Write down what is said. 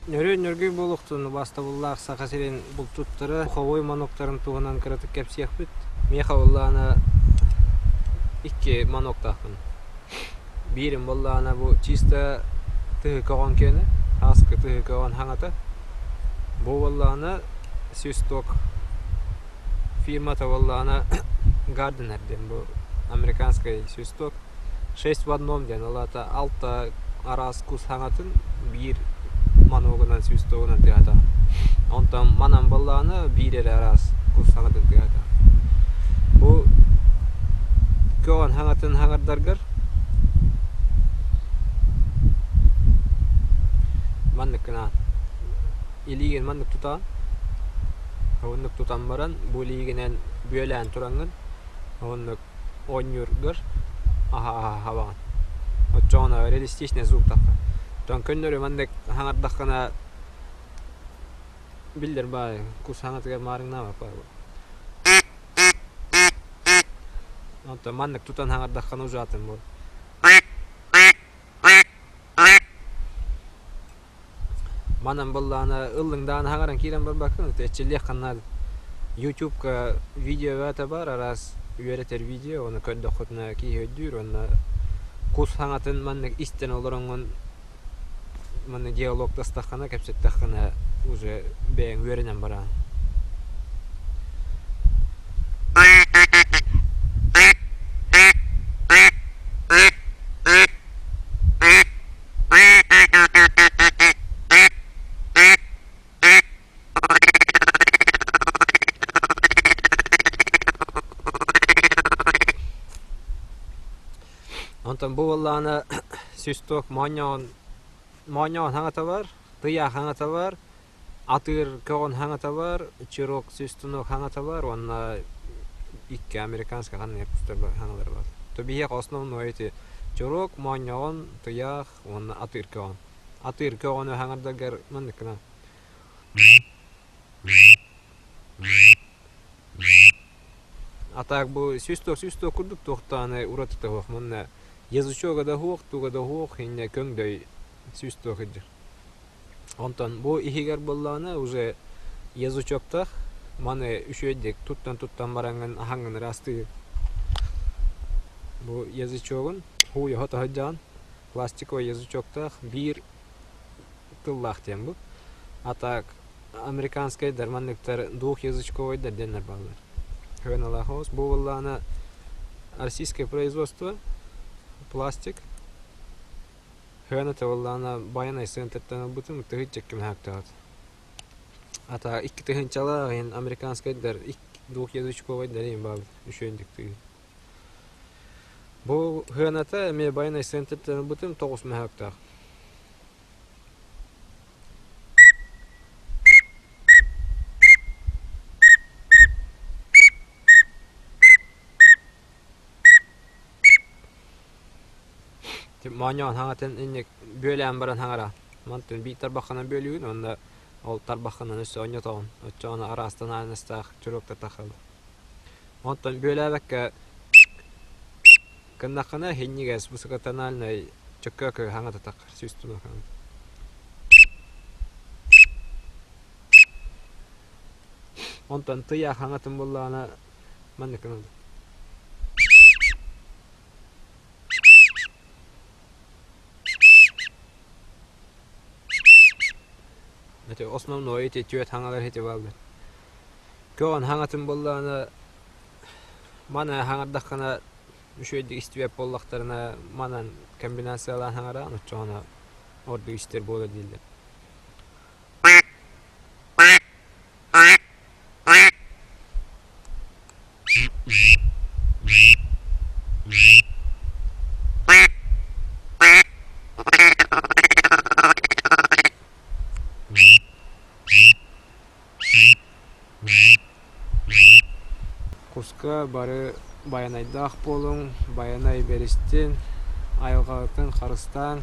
Нөрүөн нөргүй буолуохтун убаастабыллаах Саха сирин булчуттара духовой маноктарын туһунан кыратык кэпсиэхпит. Миэхэ буоллаҕына икки маноктаахпын. Биирим буоллаҕына бу чисто тыһы көҕөн киэнэ, ааскы тыһы көҕөн хаҥата. Бу буоллаҕына свисток фирмата буоллаҕына Gardner диэн бу американскай свисток. Шесть в одном диэн, ол аата алта араас кус хаҥатын биир маногунан, свистогунан тыаһатаҕын. Онтон манан буоллаҕына биир эрэ араас кус хаҥатын тыаһатаҕын. Бу көҕөн хаҥатын хаҥардаргар маннык гынаан илиигин маннык тутаҕын. Оннук тутан баран бу илиигинэн бүөлээн тураҥҥын оннук оонньуургар аһаҕаһабаҕын. Оччоҕуна реалистичный звук таххар. Оттон көннөрү маннык хаҥардаххына биллэр баайы кус хаҥатыгар маарыҥнаабат баайы. Онтон маннык тутан хаҥардаххына уже атын буолар. Манан буоллаҕына ыллыҥдаан аһаҕаран киирэн барбаккын, эрчиллиэххин наада. Ютубка видео баар араас үөрэтэр видео, ону көрдөххүтүнэ киһи өйдүүр уонна кус саҥатын маннык истэн олороҥҥун маннык диалогтастаххына, кэпсэттэххинэ уже бэйэҥ үөрэнэн бараҕын. Онтон бу буоллаҕына свисток моонньоҕон моонньоҕон хаҥата бар, тыйаах хаҥата бар, атыыр көҕүн хаҥата бар, чирок свистунок хаҥата бар уонна икки американскай ханнык хаҥалар бар. То биһиэхэ основной ити чирок, моонньоҕон, тыйаах уонна атыыр көҕөн. Атыыр көҕөнү хаҥардаргар маннык гынан А так бу 100-100 курдук туохтааны уратыта суох. Манна язычога да суох, туга да суох, иннэ көҥдөй 100 сылдьар. Онтон бу иһигэр буоллаҕына уже язычоктаах маны үчүгэйдик туттан-туттан бараҥҥын аһаҥҥын ыраастыыр. Бу язычогун хууйа сылдьаҕын пластиковай язычоктаах биир тыллаах диэн бу. А так американскайдар манныктар двухязычковайдар диэннэр бааллар. Хыаналаах оҕус. Бу буоллаҕына российское производство пластик. Хыаната буоллаҕына Байанай центртан ылбытым тыһыынча кимэһээктээҕит. А так икки тыһыынчалаах иһин американскайдар двухязычковайдар иһин бааллар үчүгэйдик тыһы. Бу сыаната эмиэ Байанай центртэн ылбытым тоҕус мөһөөктөөх. Моонньоон хаҥатын инник бүөлээн баран хаҥара. Мантан биир тарбаххынан бүөлүүгүн уонна ол тарбаххынан өссө онньотоҕун. Оччоҕуна араастан ааныстаах чуруоктар тахаллар. Онтон бүөлээбэккэ гыннаххына иһинньигэс высокотональнай чөккөөкү хаҥата таххар сүүс тунах хаҥата. Онтон тыйаах хаҥатын буоллаҕына маннык гынабыт. Ити основной ити түөрт хаҥалар ити бааллар. Көҕөн хаҥатын буоллаҕына маны хаҥардаххына үчүгэйдик истибэт буоллахтарына манан комбинациялаан хаҥараан оччоҕуна ордук истэр буолар дииллэр. Куска бары байанайдаах буолуҥ, байанай бэристин, айылҕаҕытын харыстааҥ.